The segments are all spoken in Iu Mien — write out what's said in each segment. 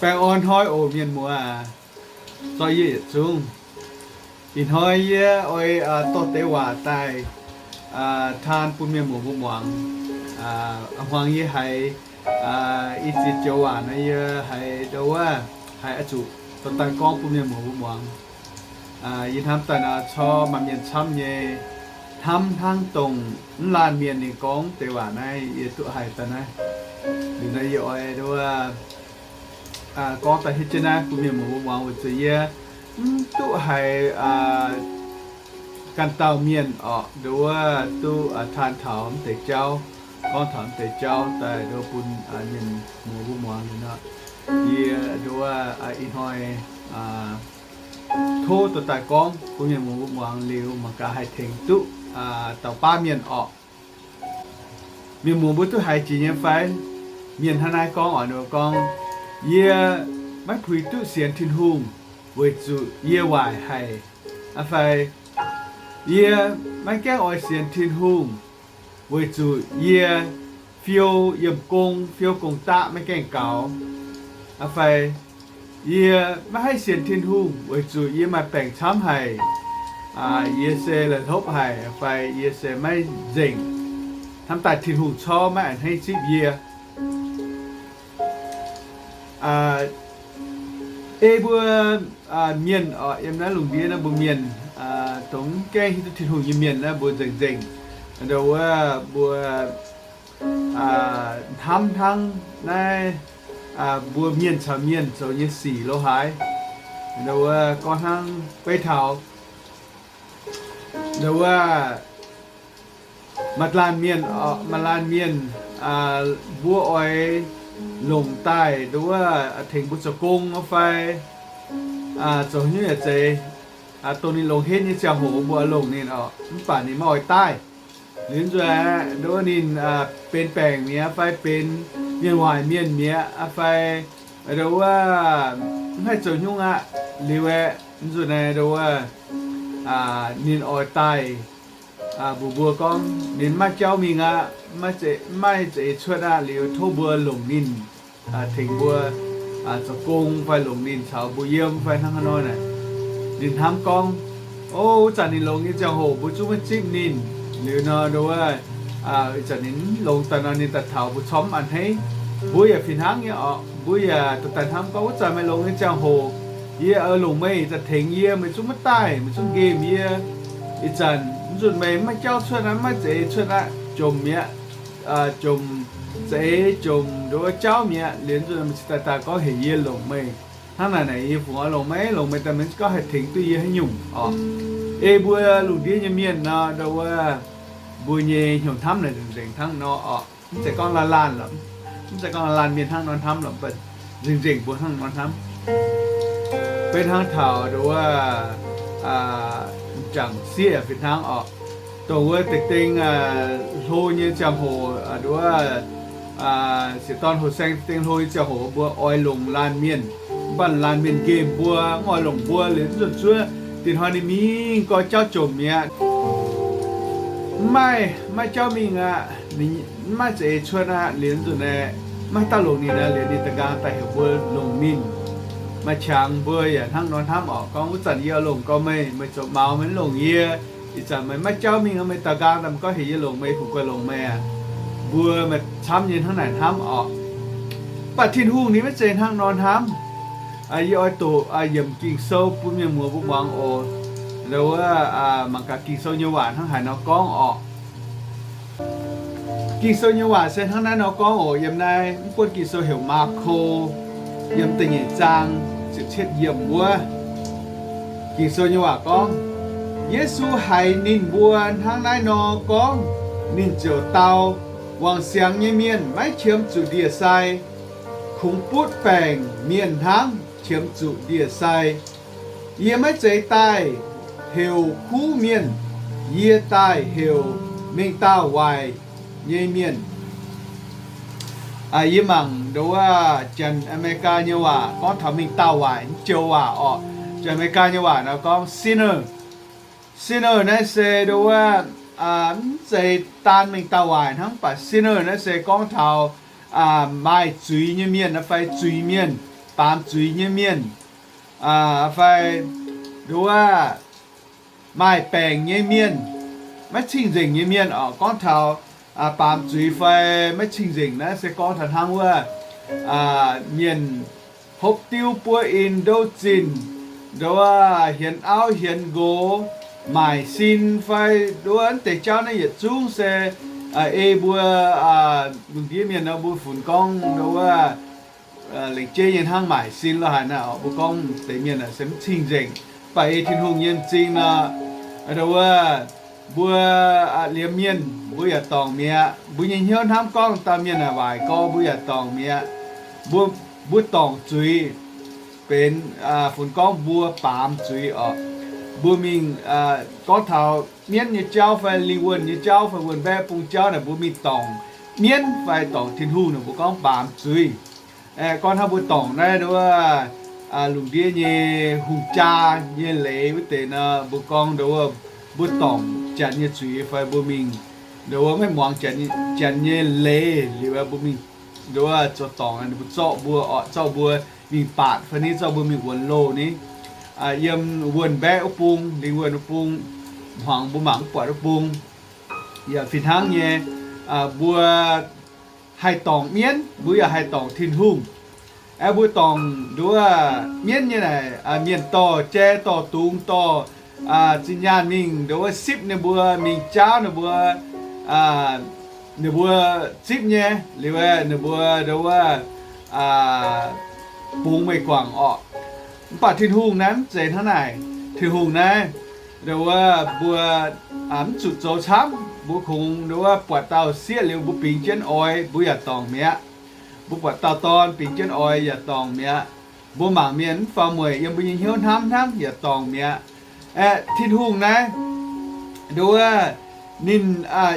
Baengh orn hnoi oc mienh muoz aac, zorqv yie yietc zungv. Ih hnoi yie oix dorh deix waac daaih taan bun mienh muoz mbuo muangx. Hmuangx yie haiz i ziex joux waac nor, yie haiz ndau wuov, haiz oix zuqc dorh daaih gorngv bun mienh muoz mbuo muangx. Yie hnamv daaih nor, corc maaih mienh camv nyei hnamv hnangv dongh mv laanh mienh ninh gorngv deix waac naaiv, yie duqv haiz daaih naaiv. Liuz nor yie oix ndau wuov gorngv daaih hietv jienv naaiv bun mienh muoz mbuo muangx, weic zuqc yie mv duqv haiz ganh dauh mienh orqc, ndau wuov duqv taan taux mv deix jauv, gorngv taux mv deix jauv daaih ndau bun mienh muoz mbuo muangx nor. Yie ndau wuov ih hnoi tov dorh daaih gorngv bun mienh muoz mbuo muangx liuz mangc gaax haih tengx duqv dauh baav mienh orqc. Mienh muoz mbuo duqv haiz jiex nyei fai? Mienh hnangv naaiv gorngv oc, ninh gorngv, yie maiv puix duqv sienx Tin-Hungh weic zuqc yie waaic haic. Aa fai, yie maiv gaengh oix sienx Tin-Hungh weic zuqc yie fiou yiem gong, fiou gong-daqv maiv gaengh gaux. Aa fai, yie maiv haih sienx Tin-Hungh weic zuqc yie maaih baengc camv haic. Yie se la'hlopv haic fai yie se maiv nzengc. Hnamv daaih Tin-Hungh corc maiv a'hneiv zipv yie. Ei mbuo mienh oc, yiem naaiv lungh ndiev naaiv mbuo mienh, dongh mv gaengh hiuv duqv Tin-Hungh nyei mienh naaiv mbuo nzengc-nzengc, ndau wuov mbuo hnamv hnangv naaiv mbuo mienh caux mienh zoux nyei sic lo haaix. Ndau wuov gorngv hnangv beiv taux, ndau wuov maaih laanh mienh, maaih laanh mienh mbuo oix longc daaih ndau wuov tengx mbuo zoux gong fai zoux haaix nyungc yaac zeiz, dongh ninh longx henv nyei ziangh hoc mbuo oix longc ninh oc, mv baac ninh maiv oix daaih. Liuz nzunc ndau wuov ninh benx baengc mi'aqv fai benx mienh waaic mienh mi'aqv fai ndau wuov mv haih zoux nyungc aqv. Liuz aeqv, nzunc naaiv ndau wuov ninh oix daaih mbuox mbuo gorngv ninh maiv jauv mingh aqv, maiv zeiz, maiv zeiz cuotv aqv. Liuz tov mbuo longc ninh tengx mbuo zoux gong fai longc ninh caux mbuo yiem fai hnangv haaix nor naaic. Ninh hnamv gorngv, o, wuov zanc ninh longx nyei ziangh hoc mbuo zungv maiv zipv ninh. Liuz nor ndau wuov ih zanc ninh longx daaih nor ninh daaih taux mbuo corc mv a'hneiv. Mbuo yaac fih hnangv nyei oc. Mbuo yaac daaih hnamv gorngv wuov zanc meih longx nyei ziangh hoc yie oix longc meih daaih tengx yie, meih zungv maiv daaih, meih zungv nqemh yie. Ih zanc nzunc meih maiv jauv cuotv aqv, maiv zeiz cuotv aqv, jomc mi'aqv, jomc za'eix jomc ndau wuov jauv mi'aqv. Liuz nzunc meih cingx daaih daaih gorngv heuc yie longc meih. Hnangv naaic naaic yie fungc oix longc meih, longc meih daaih meih gorngv haih tengx duqv yie haaix nyungc oc. Ei mbuo lungh ndiev nyei mienh nor ndau wuov mbuo nyei hnyouv hnamv naaic nzengc-nzengc hnangv nor oc. Mv zeiz gorngv laanh laanh lorqc, mv zeiz gorngv laanh laanh mienh hnangv nor hnamv lorqc, mv baac nzengc-nzengc mbuo hnangv nor hnamv. Beiv hnangv taux ndau wuov m'jangc sieqv fih hnangv oc. Dongh wuov deix deng hlo nyei ziangh hoc ndau wuov sieqv dorn hoh saeng deng hlo nyei ziangh hoc mbuo oix longc laanh mienh, mv baac laanh mienh nqemh mbuo, mv oix longc mbuo. Liuz nzunc zuov dinh hnoi ninh mingh gorx jauv jomc mi'aqv, mv maaih, maiv jauv mingh aqv, mv maaih za'eix cuotv aqv. Liuz nzunc naaic maiv dauh longc ninh aqv. Liuz ninh da'nqaang daaih heuc mbuo longc ninh. Maaih qangx mbuo yaac hnangv nor hnamv oc, gorngv wuov zanc yie oix longc gorx meih, meih zoux maux meih mv longc yie. Ih zanc meih maiv jauv mingh, meih da'nqaang daaih gorngv heuc yie longc meih, fungc guaih longc meih aqv. Mbuo maaih camv nyei hnangv naaic hnamv oc. Mv baac Tin-Hungh ninh maiv zeiz hnangv nor hnamv. Yie oix doqc yiemc Ging-Sou bun mienh muoz mbuo muangx oc. Ndau wuov mangc gaax Ging-Sou nyei waac hnangv haaix nor gorngv oc. Ging-Sou nyei waac se hnangv naaiv nor gorngv oc. Yiem naaiv mv buonv Ging-Sou heuc Maako, yiem da'nyeic zaang ziepc cietv yiemc wuov. Ging-Sou nyei waac gorngv, Yesu haiz ninh mbuo hnangv naaiv nor gorngv, ninh ziouc dau, Wangc siangx nyei mienh maiv qiemx zuqc ndie-sai, kungx butv baengc mienh hnangv qiemx zuqc ndie-sai. Yie maiv zeiz daaih heuc kuv mienh, yie daaih heuc mengh dauh waaic nyei mienh. Yie mangc ndau wuov Janx-Aa^me^li^gaa nyei waac gorngv taux mengh dauh waaic mv joux waac orqc. Janx-Aa^me^li^gaa nyei waac nor gorngv sinner. Sinner naaiv se ndau wuov mv zeiz daan mengh dauh waaic hnangv, mv baac sinner naaiv se gorngv taux maaih zuiz nyei mienh fai zuiz-mienh. baamz zuiz nyei mienh, fai nduov maaih baengc nyei mienh, maiv cing-nzengc nyei mienh oc. Gorngv taux baamz zuiz fai maiv cing-nzengc naaiv se gorngv taux hnangv wuov mienh hopv diuv buov in ndouv zinh, nduov hienx auv hienx nqox, maaic sin fai nduov deix jauv naaiv yietc zungv se ei mbuo lungh ndiev mienh nor mbuo funx gorngv nduov lengc jeiv nyei hnangv maaic sin lo haaix naaic, mbuo gorngv deix mienh se maiv cing-nzengc. Mv baac ei Tin-Hungh nyei m'zing nor, nduov mbuo liemh mienh mbuo yaac dorngc mi'aqv. Mbuo nyei hnyouv hnamv gorngv dauh mienh naaic waaic gorx mbuo yaac dorngc mi'aqv. Mbuo, mbuo dorngc zuiz benx funx gorngv mbuo baamz zuiz oc. Mbuo mingh gorngv taux mienv nyei jauv fai lingh wuonh nyei jauv fai wuonh mbaeqv bung jauv naaic mbuo mingh dorngc mienv fai dorngc Tin-Hungh naaic mbuo gorngv baamz zuiz. Gorngv hnangv mbuo dorngc naaiv nduov lungh ndiev nyei hungh jaa nyei leiz wuov deix nor, mbuo gorngv nduov mbuo dorngc janx nyei zuiz fai mbuo mingh nduov maiv muangx janx nyei leiz liuz mbuo mingh nduov zoux dorngc, ninh mbuo zorqv mbuo oc, zorqv mbuo mingh baatc fai ni zorqv mbuo mingh wuonx loh ni, yiem wuonh mbaeqv wuov bung, lingh wuonh wuov bung, hmuangx mbuo mangc mv buatc wuov bung. Yaac fih hnangv nyei, mbuo haih dorngc mienv, mbuo yaac haih dorngc Tin-Hungh. Aeqv, mbuo dorngc nduov mienv nyei naaic, mienh dorh jai dorh dungz dorh zinh nyaanh mingh nduov sipv ninh mbuo, mingh jaauv ninh mbuo, ninh mbuo zipv nyei liuz, ninh mbuo nduov bungx meih guangc orqc. Mv baac Tin-Hungh naaiv mv zeiz hnangv naaic. Tin-Hungh naaiv nduov mbuo mv zuqc zoux camv. Mbuo kungx nduov buatc dauh sieqv liuz mbuo bingx jienv oix, mbuo yaac dorngc mi'aqv. Mbuo buatc dauh dorn bingx jienv oix yaac dorngc mi'aqv. Mbuo mangc mienh mv faaux mueic yiem mbuo nyei hnyouv hnamv hnangv yaac dorngc mi'aqv. Aeqv, Tin-Hungh naaiv nduov ninh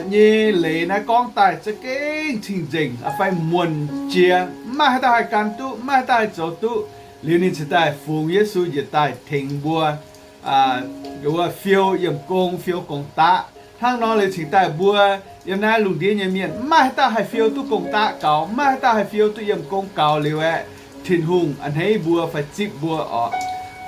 nyei leiz naaiv gorngv daaih za'gengh cing-nzengc fai muonc jiex, mv maaih haaix dauh haih gan duqv, mv maaih haaix dauh haih zoux duqv. Liuz ninh cingx daaih fungx Yesu njiec daaih tengx mbuo nduov fiou yiemh gong, fiou gong-daqv. Hnangv nor liuz cingx daaih mbuo yiem naaiv lungh ndiev nyei mienh mv maaih haaix dauh haih fiou duqv gong-daqv gaux, mv maaih haaix dauh haih fiou duqv yiemh gong gaux liuz aeqv, Tin-Hungh a'hneiv mbuo fai zipv mbuo orqc.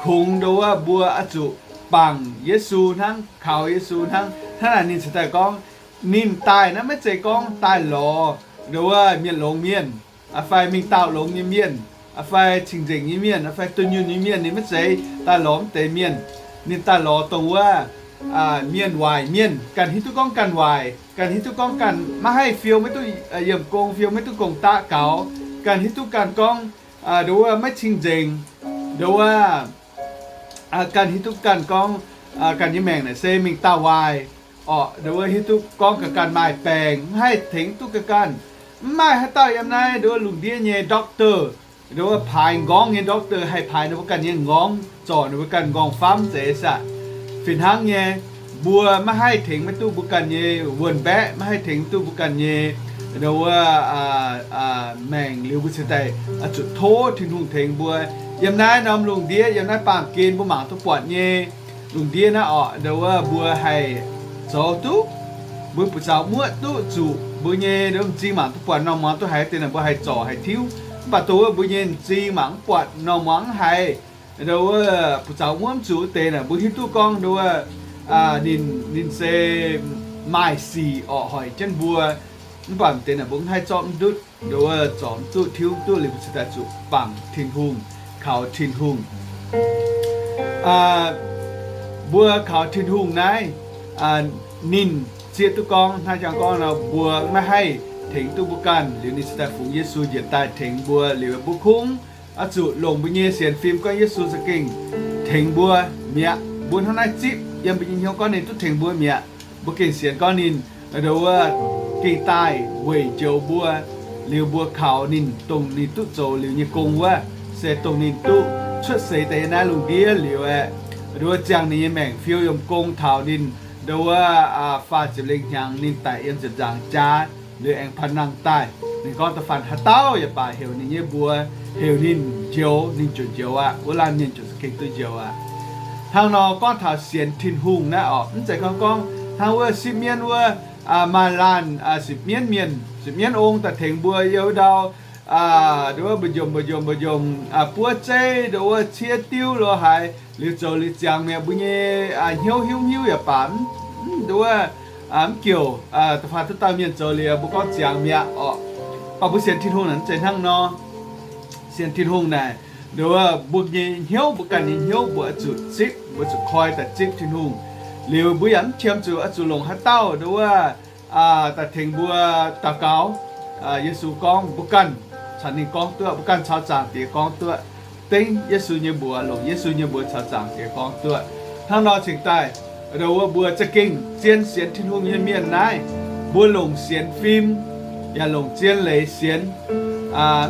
Kungx nduov mbuo oix zuqc bangc Yesu hnangv, kaux Yesu hnangv. Hnangv naaic ninh cingx daaih gorngv, ninh daaih naaiv maiv zeiz gorngv daaih lorz nduov mienh longx mienh, fai mingh daauh longx nyei mienh, fai cing-nzengc nyei mienh, fai dunh yunh nyei mienh. Ninh maiv zeiz daaih lorz mv deix mienh. Ninh daaih lorz dongh wuov mienh waaic mienh, ganh hiuv duqv gorngv ganh waaic, ganh hiuv duqv gorngv ganh maiv haih fiou maiv duqv yiemh gong, fiou maiv duqv gong-daqv gaux, ganh hiuv duqv ganh gorngv nduov maiv cing-nzengc, nduov ganh hiuv duqv ganh gorngv ganh nyei maengc naaic se mingh daauh waaic orqc. Nduov hiuv duqv gorngv ga'ganh maaih baengc, maiv haih tengx duqv ga'ganh. Mv maaih haaix dauh yiem naaiv nduov lungh ndiev nyei doctor, nduov paaix m'nqorngv nyei doctor haih paaix ninh mbuo ganh nyei m'nqorngv, zorc ninh mbuo ganh m'nqorngv-famv zeiz saah. Fih hnangv nyei, mbuo maiv haih tengx maiv duqv mbuo ganh nyei wuonh mbaeqv, maiv haih tengx duqv mbuo ganh nyei nduov maengc liuz mbuo cingx daaih zuqc tov Tin-Hungh tengx mbuo. Yiem naaiv norm lungh ndiev, yiem naaiv baamh gen mbuo mangc duqv buatc nyei lungh ndiev naaiv orqc, nduov mbuo haih zoux duqv, mbuo buoz-zaux muoqv duqv zuqc mbuo nyei nduov m'zing mangc duqv buatc norm muangx duqv haiz deix naaic mbuo haih zorc haih tiuv. Mv baac dongh wuov mbuo nyei m'zing mangc mv buatc norm muangx haiz nduov buoz-zaux muoqv mv zuqc wuov deix naaic mbuo hiuv duqv gorngv nduov ninh, ninh se maaih sic orqc hoic jienv mbuo. Mv baac m'deix naaic mbuo mv haih zorqv mv ndutv, nduov zorc mv duqv tiuv mv duqv liuz mbuo cingx daaih zuqc bangc Tin-Hungh, kaux Tin-Hungh. Mbuo kaux Tin-Hungh naaiv, ninh zieqv duqv gorngv hnangv jangx gorngv nor mbuo maiv haih tengx duqv mbuo ganh liuz ninh cingx daaih fungx Yesu njiec daaih tengx mbuo liuz mbuo kungx oix zuqc longc mbuo nyei sienx fim gorngv Yesu za'gengh tengx mbuo mi'aqv. Mbuo hnangv naaiv zipv yiem mbuo nyei hnyouv gorngv ninh duqv tengx mbuo mi'aqv. Mbuo gengh sienx gorngv ninh nduov gengh daaih weic njoux mbuo, liuz mbuo kaux ninh dongh ninh duqv zoux liuz nyei gong wuov, se dongh ninh duqv cuotv seix daaih yiem naaiv lungh ndiev liuz aeqv, nduov ziangh ninh nyei maengc fiou yiem gong taux ninh nduov faah ziepc lengh hnyangx ninh daic yiem ziepc nzaangc jaax liuz aengx panh nangh daaih. Ninh gorngv da'faanh haaix dauh yaac baac heuc ninh nyei mbuox, heuc ninh njoux, ninh ziouc njoux aqv. Wuov laanh mienh ziouc gengh duqv njoux aqv. Hnangv nor gorngv taux sienx Tin-Hungh naaiv orqc, mv zeiz gorngv gorngv hnangv wuov sipv mienv wuov, maaih laanh sipv mienv mienh, sipv mienv ong daaih tengx mbuo yiem wuov ndau nduov wuov mbu'ndongx mbu'ndongx mbu'ndongx buov zeiv nduov wuov ciev diuv lo haaix liuz zoux liuz ziangx mi'aqv. Mbuo nyei hnyouv hiuv hiuv yaac baac mv nduov wuov mv jouc da'faanh duqv dauh mienh zoux liuz mbuo gorngv ziangx mi'aqv orqc. Baac mbuo sienx Tin-Hungh naaic mv zeiz hnangv nor. Sienx Tin-Hungh naaic nduov wuov mbuo nyei hnyouv, mbuo ganh nyei hnyouv mbuo oix zuqc zipv, mbuo zuqc koi daaih zipv Tin-Hungh. Liuz mbuo yaac mv qiemx zuqc oix zuqc longc haaix dauh nduov wuov daaih tengx mbuo daux gaux. Yesu gorngv mbuo ganh caux ninh gorngv duqv, mbuo ganh caux Zaangc Diex gorngv duqv. Dengv Yesu nyei mbuox, longc Yesu nyei mbuox caux Zaangc Diex gorngv duqv. Hnangv nor cingx daaih nduov wuov mbuo za'gengh zien sienx Tin-Hungh nyei mienh naaiv, mbuo longc sienx fim yaac longc zien leiz sienx.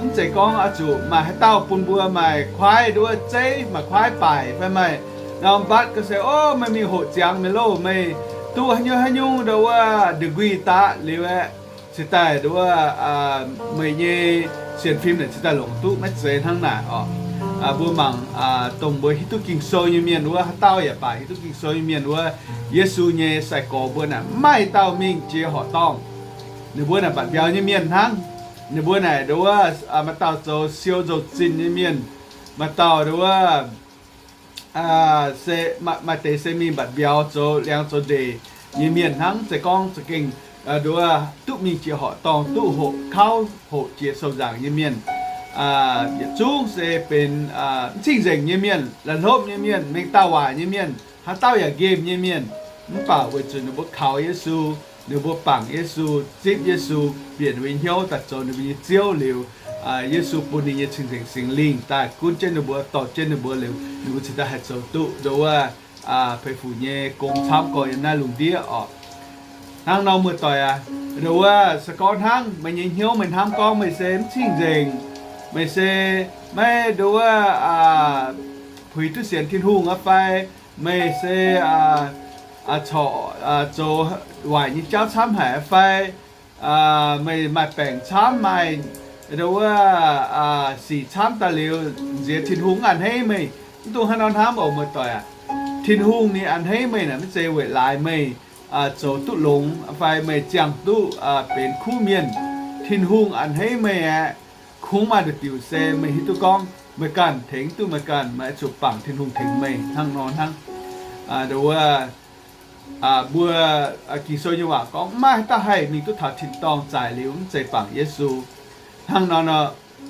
Mv zeiz gorngv oix zuqc maaih haaix dauh bun mbuo maaih kuaaiv nduov wuov zeiv, maaih kuaaiv baaic fai maaih norm mbatv ga'sie, O, meih mingh hoqc ziangx meih loh, meih duqv haaix nyungc haaix nyungc nduov wuov degree daqv liuz aeqv, cingx daaih nduov wuov meih nyei sienx fim naaic cingx daaih longc duqv. Maiv zeiz hnangv naaic orqc. Mbuo mangc dongh mbuo hiuv duqv Ging-Sou nyei mienh wuov, haaix dauh yaac baac hiuv duqv Ging-Sou nyei mienh wuov, Yesu nyei sai-gorx mbuo naaic mv maaih dauh mingh jiex horqc dorngh. Ninh mbuo naaic mbatc mbiauz nyei mienh hnangv. Ninh mbuo naaic nduov wuov maaih dauh zoux siou zoux zinh nyei mienh, maaih dauh nduov wuov se maaih deix se mingh mbatc mbiauz zoux liangx zoux ndeic nyei mienh hnangv. Zeiz gorngv za'gengh nduov duqv mingh jiex horqc dorngh, duqv hoqc kauv hoqc jiex sou nzaangc nyei mienh, yietc zungv se benx mv cing-nzengc nyei mienh, la'hlopv nyei mienh, mengh dauh waaic nyei mienh, haaix dauh yaac nqemh nyei mienh. Mv baac weic zuqc ninh mbuo kaux Yesu, ninh mbuo bangc Yesu, zipv Yesu, bieqc ninh mbuo nyei hnyouv daaih zoux ninh mbuo nyei Ziouv liuz, Yesu bun ninh nyei Cing-Nzengc Singx Lingh daaih gunv jienv ninh mbuo, dorh jienv ninh mbuo liuz, ninh mbuo cingx daaih haih zoux duqv nduov wuov peix fuc nyei gong camv gorx yiem naaiv lungh ndiev orqc. Hnangv nor muoz-doic aac, nduov wuov se gorngv hnangv meih nyei hnyouv meih hnamv gorngv meih se mv cing-nzengc, meih se maiv nduov wuov puix duqv sienx Tin-Hungh aqv fai, meih se corc zoux waaic nyei jauv camv haic aqv fai, meih maaih baengc camv, maaih nduov wuov sic camv daaih liuz nziex Tin-Hungh mv a'hneiv meih. Mv dungx hnangv nor hnamv oc muoz-doic aac. Tin-Hungh ninh a'hneiv meih naaic maiv zeiz weic laaix meih zoux duqv longx fai meih ziangh duqv benx kuv mienh. Tin-Hungh a'hneiv meih aeqv, kungx maaih nduqc diuc se meih hiuv duqv gorngv meih ganh tengx duqv meih ganh, meih oix zuqc bangc Tin-Hungh tengx meih hnangv nor hnangv. Nduov wuov mbuo Ging-Sou nyei waac gorngv, mv maaih haaix dauh haih mingh duqv taux tin-dorngh zaaic liuz mv zeiz bangc Yesu. Hnangv nor nor,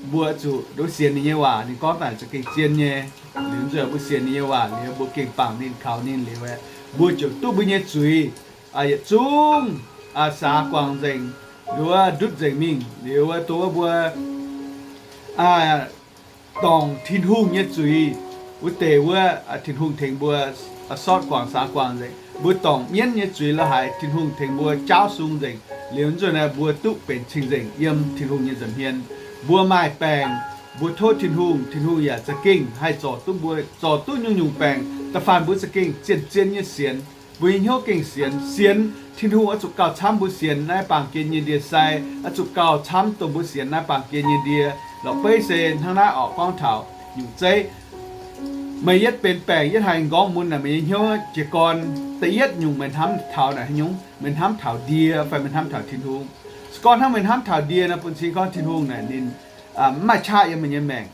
mbuo zuqc nduov sienx ninh nyei waac, ninh gorngv daaih za'gengh zien nyei. Liuz nzuonx mbuo sienx ninh nyei waac liuz, mbuo gengh bangc ninh, kaux ninh liuz aeqv, mbuo ziouc duqv mbuo nyei zuiz yietc zungv saax guangc nzengc, nduov ndutv nzengc mingh liuz, dongh wuov mbuo dorngc Tin-Hungh nyei zuiz wuov deix wuov, Tin-Hungh tengx mbuo sortv guangc saax guangc nzengc. Mbuo dorngc mienv nyei zuiz la'haaix, Tin-Hungh tengx mbuo jaauv sung nzengc liuz, nzuonx naaiv mbuo duqv benx cing-nzengc yiem Tin-Hungh nyei nza'hmien. Mbuo maaih baengc, mbuo tov Tin-Hungh, Tin-Hungh yaac za'gengh haih zorc duqv mbuo, zorc duqv nyungc-nyungc baengc. Da'faanh mbuo za'gengh zien-zien nyei sienx, mbuo nyei hnyouv gengh sienx. Sienx Tin-Hungh oix zuqc gauh camv mbuo sienx naaiv baamh gen nyei ndie-sai, oix zuqc gauh camv dongh mbuo sienx naaiv baamh gen nyei ndie. Lorqc beiv se hnangv naaiv orqc, gorngv taux nyungc zeiv. Meih yietv benx baengc, yietv haiz m'nqorngv mun naaic, meih nyei hnyouv jiez gorn da'yietv nyungc meih hnamv taux naaic haaix nyungc? Meih hnamv taux ndie fai meih hnamv taux Tin-Hungh? Se gorngv hnangv meih hnamv taux ndie nor, bun cing gorngv Tin-Hungh naaic ninh mv maaih qaqv yiem meih nyei maengc,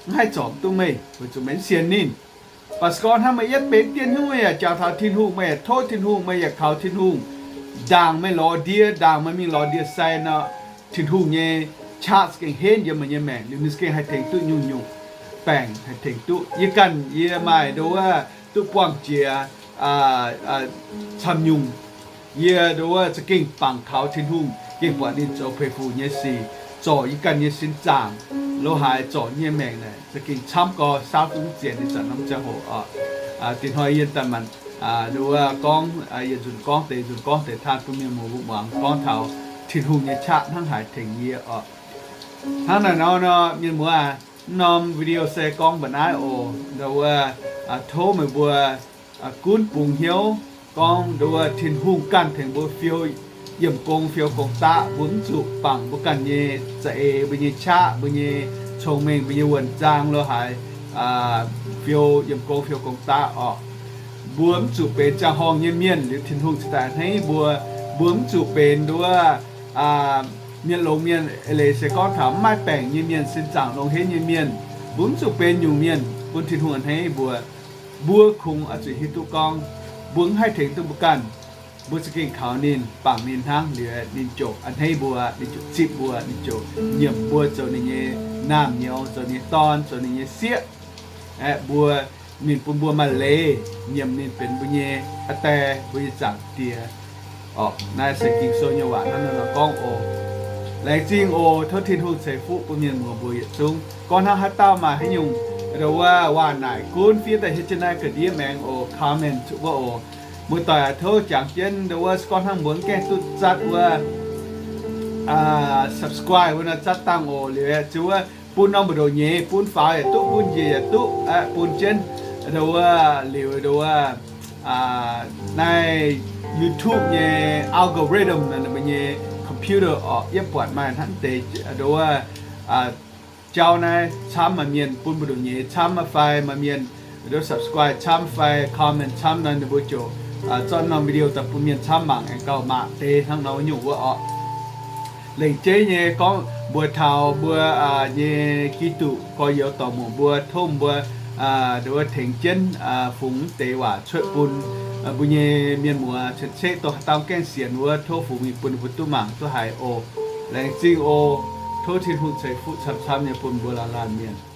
mv haih zorc duqv meih weic zuqc meih mv sienx ninh. Mv baac se gorngv hnangv meih yietv benx dien hnyouv, meih yaac jangx taux Tin-Hungh, meih yaac tov Tin-Hungh, meih yaac kaux Tin-Hungh, ndaangc meih lorz ndie, ndaangc meih mingh lorz ndie-sai nor, Tin-Hungh nyei qaqv za'gengh henv yiem meih nyei maengc liuz, ninh za'gengh haih tengx duqv nyungc-nyungc baengc, haih tengx duqv. Yie ganh yie maaih nduov wuov duqv buangh jiex camv nyungc. Yie nduov wuov za'gengh bangc kaux Tin-Hungh, gengh buatc ninh zoux peix fuc nyei sic, zorc yie ganh nyei sin zaangc, lo haaix zorc nyei maengc naaic za'gengh camv gorx, saauv duqv mv zienx nyei zanc norm ziangh hoc oc. Diex hnoi yie daaih manc nduov wuov gorngv, yietc nzunc gorngv deix, nzunc gorngv deix, taan bun mienh muoz mbuo muangx gorngv taux Tin-Hungh nyei qaqv hnangv haaix tengx yie oc. Hnangv naaic nor, mienh muoz aac, norm video se gorngv mba'naaiv oc. Nduov wuov tov meih mbuo gunv bungx hnyouv gorngv nduov wuov Tin-Hungh ganh tengx mbuo fiou yiemh gong fiou gong daqv. Mbuo mv zuqc bangc mbuo ganh nyei za'eix, mbuo nyei qaqv, mbuo nyei cong-mengh, mbuo nyei wuonh zaang lo haaix fiou yiemh gong fiou gong daqv oc. Mbuo mv zuqc benx ziangh horngh nyei mienh liuz Tin-Hungh cingx daaih a'hneiv mbuo. Mbuo mv zuqc benx nduov wuov mienh longx mienh, eix leiz se gorngv taux mv maaih baengc nyei mienh, sin zaangc longx henv nyei mienh, mbuo mv zuqc benx nyungc mienh bun Tin-Hungh a'hneiv mbuo. Mbuo kungx oix zuqc hiuv duqv gorngv mbuo mv haih tengx duqv mbuo ganh. Mbuo za'gengh kaux ninh, bangc ninh hnangv, liuz ninh ziouc a'hneiv mbuo, ninh ziouc zipv mbuo, ninh ziouc nyiemc mbuo zoux ninh nyei naamh nyouz, zoux ninh nyei dorn, zoux ninh nyei sieqv. Aeqv, mbuo, ninh bun mbuo maaih leiz nyiemc ninh benx mbuo nyei aa die, mbuo nyei zaangc diex. Orqc, naaiv se Ging-Sou nyei waac hnangv naaiv nor gorngv oc. Laengz zingh oc. Tov Tin-Hungh ceix fuqv bun mienh muoz mbuo yietc zungv. Gorngv hnangv haaix dauh maaih haaix nyungc, ndo wuov, waac naaic gunv fiev daaih hietv jienv naaiv ga'ndiev maengx oc, comment wuov oc. Muoz-doic aac, tov jangx jienv ndo wuov, gorngv hnangv mbuo mv gaengh duqv zatv wuov subscribe wuov nor zatv dangh oc. Liuz aeqv, ziouc wuov bun norm mbu'ndongx nyeiz, bun faaux yaac duqv, bun njiec yaac duqv, aeqv, bun jienv ndo wuov, liuz ndo wuov, naaiv YouTube nyei algorithm, ninh mbuo nyei computer orqc, yie buatc maaih hnangv deix ndo wuov jauv naaiv camv, maaih mienh bun mbu'ndongx nyeiz camv, maaih fai maaih mienh ndo subscribe camv fai comment camv nor, ninh mbuo ziouc zorqv norm video daaih bun mienh camv mangc, aengx gauh maaih deix hnangv nor nyungc wuov orqc. Lengc jeiv nyei gorngv mbuox taux mbuo nyei Giduc gorx-youz dorc muoc mbuo, tov mbuo ndo wuov tengx jienv fungx deix waac cuotv bun mbuo nyei mienh muoz cien-ceqv dongh haaix dauh gaengh sienx wuov, tov fungx mingh bun ninh mbuo duqv mangc duqv haiz oc. Laengz zingh oc. Tov Tin-Hungh ceix fuqv camv-camv nyei bun mbuo laanh laanh mienh.